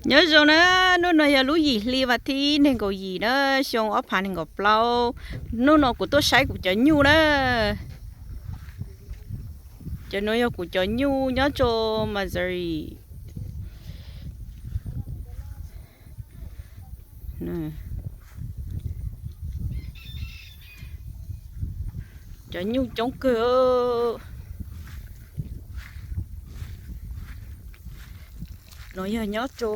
Nyob zoo na, hnub no yog lub yim hli vas thib nees nkaum yim na, xyoo ob phav nees nkaum plaub. Hnub no kuv tuaj saib kuv cov nyuj na. Cov no yog kuv cov nyuj nyob rau Missouri. Cov nyuj coob kawg. No yog nyob rau,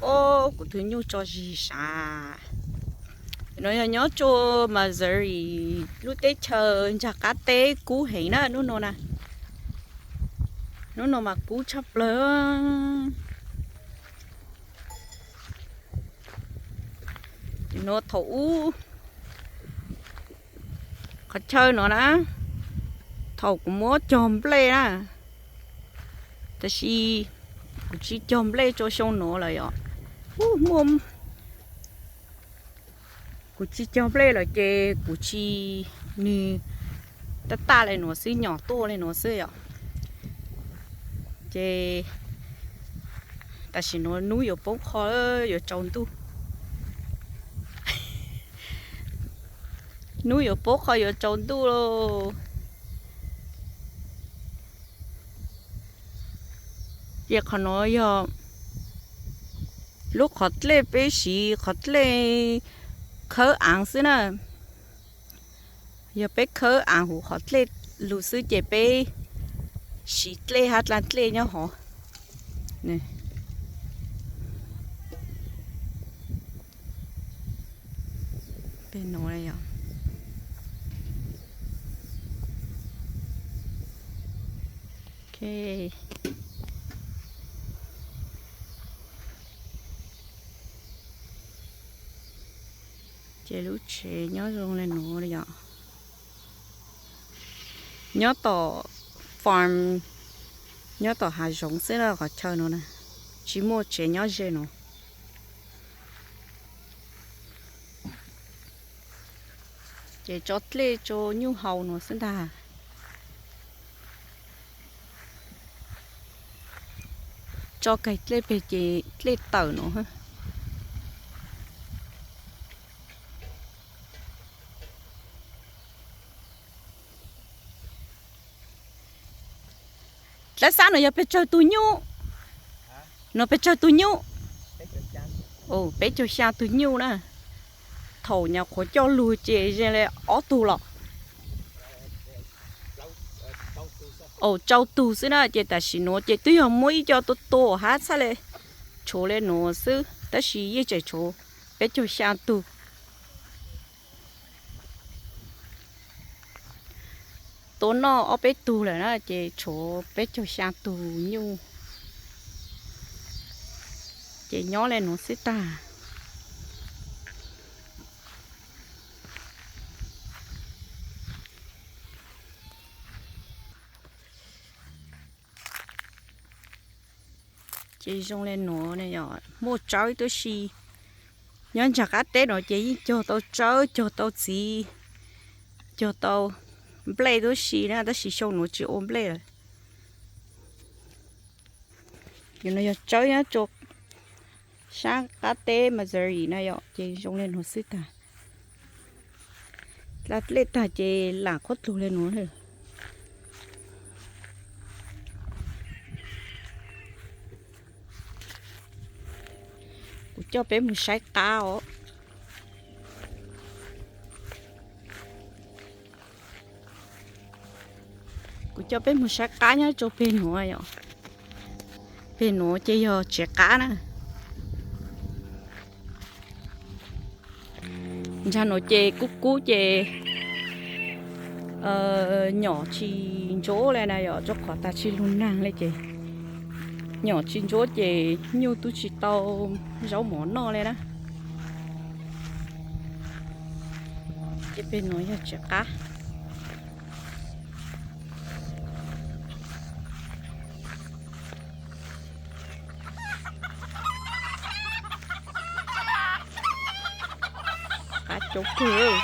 o, kuv tus nyuj tso zis sav. No yog nyob rau Missouri, lub teb chaws ntsag qab teb kub heev na hnub no na. Hnub no mas kub tshaj plaws. No thaum ub, qhov chaw no na, thaum kuv muab cog nplej na, tab sis kuv tsis cog nplej rau xyoo no lawm yom. Ub, muaj, kuv tsis cog nplej lawm ces kuv tsis, nws taj taj li no xwb, nyom tuaj li no xwb yom. Ces tam sim no hnub yuav poob qho yuav tsaus ntuj. Hnub yuav poob qho yuav tsaus ntuj lauj. Ces qhov no yog lub qhov dlej peb siv qhov dlej khawb aav xwb na. Yog peb khawb aav huv qhov dlej lug xwb ces peb siv dlej hab dlaa dlej nyob hov. Ces lub tsev nyob zoo li nuav yom. Nyob tom farm, nyob tom hav zoov xwb na qhov chaw no na, tsis muaj tsev nyob ze no. Ces tso dlej tso nyuj haus no xwb ntag. Tso kag dlej peg ces dlej tawm no. Dlaab xab no yog pes tsawg tug nyuj? No pes tsawg tug nyuj? Peb caug xyaa tug nyuj na. Thaum nyuam qhuav coj lug ces ze le ob tug los, rau tug xwb na, ces tam sim nuav ces twb yog muab ib co tua tua hab txhaj le tshuav le nuav xwb, tab sis yeej tseem tshuav peb caug xyaa tug. Tua noj ob peb tug lawm na, ces tshuav peb caug xyaa tug nyuj, ces nyob le nuav xwb tag. Ces zoo le nuav, muaj tsawb tub si. Nyob ntsag qab teb no ces yeej cog tau tsawb, cog tau txiv, cog tau nplej tub si na, tab sis xyoo nuav tsis ua nplej lawm. Yog no yog tsawb nyob rau sab qab teb Missouri na yom, ces zoo le nuav xwb tag. Dlej tag ces lam qhuab tlug le nuav. Kuv coj peb mus saib qab os. Kuv coj peb mus saib qab nyob rau peg nuav yom. Peg nuav ces yog tsev qab na. Ntsag nuav ces kub kub ces nyom tsis ntsuab le na yom, rau qhov tag tsis lug naag le ces nyom tsis ntsuab ces nyuj tub tsis tau zaub mov noj le na. Ces peg nuav yog tsev qab. Qab coob kawg.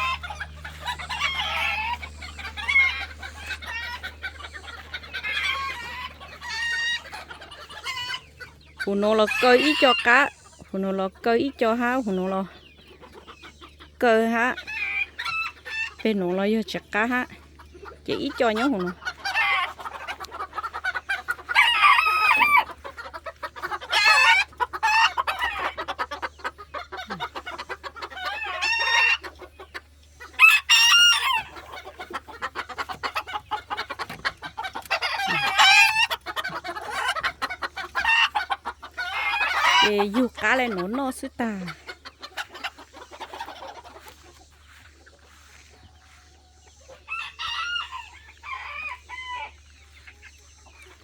Hauv no los kaw ib co qab, hauv no los kaw ib co hab, hauv no los kaw hab. Peg no los yog tsis qab hab, ces ib co nyob hauv no. Ces yug qab le nuav noj xwb tag.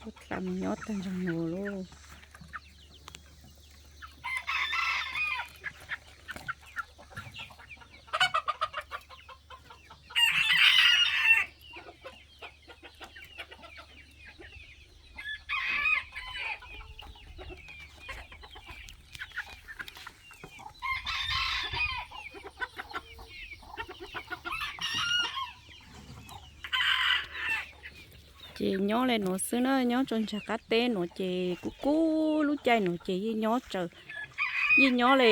Tub dlha mus nyob tag nrho nuav lauj. Ces nyob le nuav xwb na, nyob rua ntsag qab teb nuav ces kub kub lub caij nuav ces yeej nyob tsaws, yeej nyob le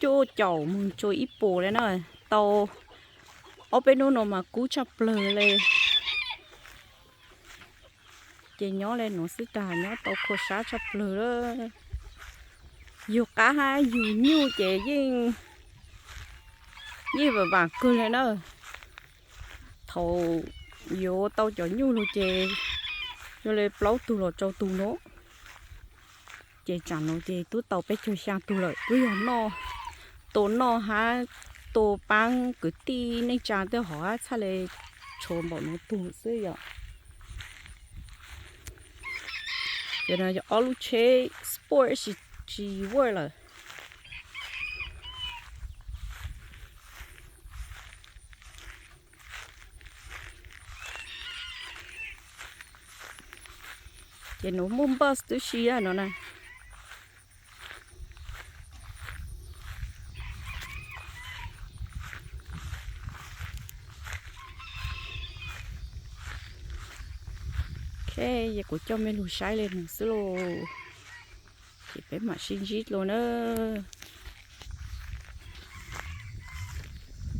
cuaj caum moog tsua ib puas le na. Tau ob peb nub nuav mas kub tshaj plawg le. Ces nyob le nuav xwb tag, nyob tau khuam sab tshaj plawg lawm. Yug qab hab yug nyuj ces yeej, yeej vam vam kawg le na. Thaum yuav tau cov nyuj lug ces yuav le plaub tug los rau tug nuav. Ces tsam nuav ces tub tau peb caug xyaa tug lawm, tub yog noj, tua noj hab tua paab kwv tij neej tsaa tej hov hab txhaj le tshuav npaum nuav tug xwb yom. Ces no yog ob lub tsheb sport tsis, tsis work lawm. Ces nuav muaj bus tub si no na. Ok, yog kuv coj mej lug saib le nuav xwb lauj. Ces peb mam sib ntsib dlua nawb.